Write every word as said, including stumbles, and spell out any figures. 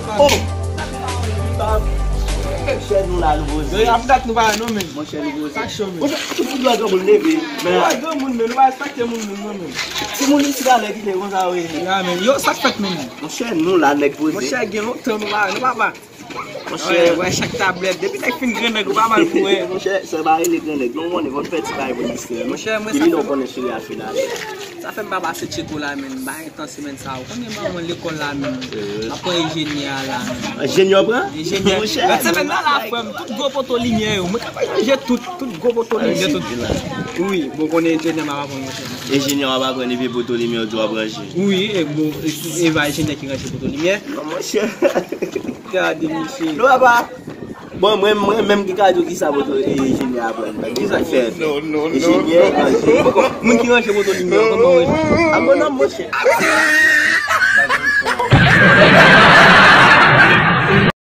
Oh! Monchè, nou la, nou poze. Yo, y ap dat nou pa non, men. Monchè, nou poze. Sa cho, men. Monchè, tout moun dwe granmoun leve. Men la, granmoun, men nou pa respekte moun, moun non, men. Ti moun isi la, nèg ki te konsa, wi. Ya, men. Yo, sa k fèt, men? Monchè, nou la, nèg poze. Monchè, gen lontan nou pa, nou pa pa. Monchè. Wè, wè, chak tablèt. Depi nèg fin grannèg, ou pa mal pou wè. Monchè, sa pa rele grannèg. Non, konnen, konn fè ti bagay pou distrè. Monchè, mwen sa fè. Epi nou konnen cheri a fin ale. Sa fè m pa pase tcheko la, men. M pa gen tan semèn sa. Ou konnen manman lekòl la, men. M ap pran enjenyè a la, men. Enjenyè w pran? Enjenyè. Monchè. Lòt semèn nan la, frè m, tout gwo poto limyè yo. Mwen ka fè ranje tout, tout gwo poto limyè, tout. Wi, bon, konnen enjenyè m ap aprann, monchè. Enjenyè w ap aprann epi poto limyè w tou w ap ranje. Wi, e bon, e, e pa enjenyè ki ranje poto limyè. Non, monchè. Gade, mesye. Nou pa. Bon, mwen, mwen menm ki ka di w kisa poto e enjenyè aprann. Kisa k fè? Enjenyè, ranje. Bon, moun ki ranje poto limyè, kòman w rele? A, bon, non, monchè.